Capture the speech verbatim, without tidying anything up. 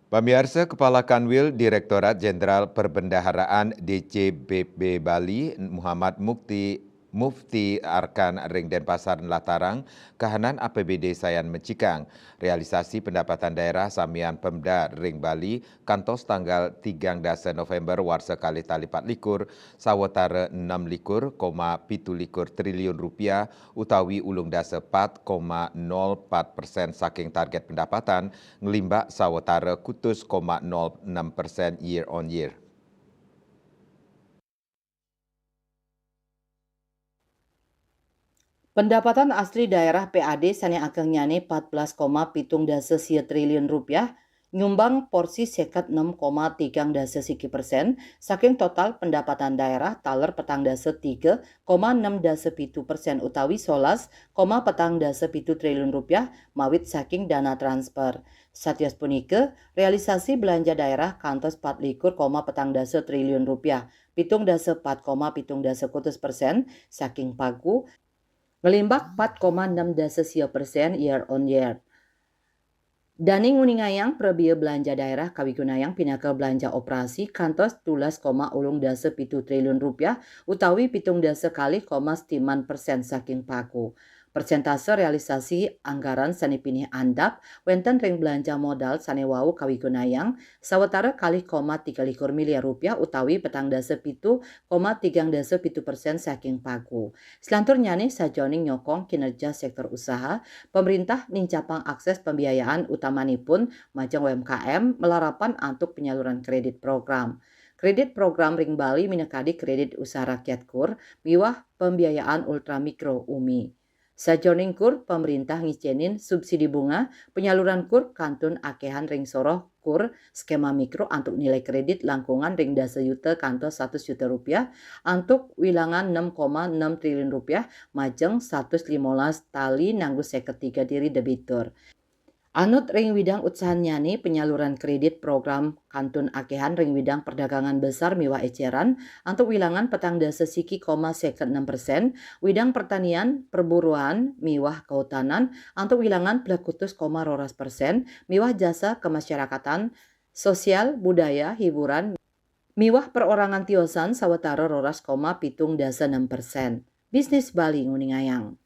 Pamiarsa, Kepala Kanwil Direktorat Jenderal Perbendaharaan D J B B Bali, Muhammad Mukti Mufti Arkan ring Denpasar nlatarang kahanan A P B D sayan mecikang. Realisasi pendapatan daerah samian Pemda ring Bali kantos tanggal tigang dasa November warsa kalih tali pat likur, sawatara enam likur koma pitu likur triliun rupiah utawi ulung dasa pat koma nol pat persen saking target pendapatan, nglimbak sawatara kutus koma nol enam persen year on year. Pendapatan asli daerah P A D sane agengnyané pat belas koma pitung dasa sia triliun rupiah, nyumbang porsi seket enem koma tigang dasa siki persen saking total pendapatan daerah taler petang dasa tiga koma enam dasa pitu persen utawi solas koma petang dasa pitu triliun rupiah mawit saking dana transfer. Satios punika, realisasi belanja daerah kantos pat likur koma petang dasa triliun rupiah, pitung dasa pat koma pitung dasa kutus persen saking pagu, nglimbak pat koma enam dasa sia persen year on year. Dane nguningayang prabia belanja daerah kawigunayang pinaka belanja operasi kantos tulas koma ulung dasa pitu triliun rupiah utawi pitung dasa kalih koma setiman persen saking pagu. Persentase realisasi anggaran sane pinih andap wenten ring belanja modal sane wau kawigunayang sawatara kalih koma tiga likur miliar rupiah utawi petang dasa pitu koma tigang dasa pitu persen saking pagu. Selanturnyane sajoning nyokong kinerja sektor usaha, pemerintah nincapang akses pembiayaan utamanipun majeng U M K M malarapan antuk penyaluran kredit program. Kredit program ring Bali minakadi kredit usaha rakyat kur miwah pembiayaan ultramikro umi. Sajoning kur, pemerintah ngicenin subsidi bunga penyaluran kur kantun akehan ring soroh kur skema mikro antuk nilai kredit langkungan ring dasa yuta kantos satus yuta rupiah antuk wilangan enam koma enam triliun rupiah majeng satus limolas tali nanggu seket tiga diri debitur. Anut ring widang utsahanyane, penyaluran kredit program kantun akehan ring widang perdagangan besar miwah eceran antuk wilangan petang dasa siki koma seket enam persen, widang pertanian, perburuan, miwah kehutanan antuk wilangan plekutus koma roras persen, miwah jasa kemasyarakatan, sosial, budaya, hiburan, miwah perorangan tiosan sawatara roras koma pitung dasa enam persen. Bisnis Bali nguningayang.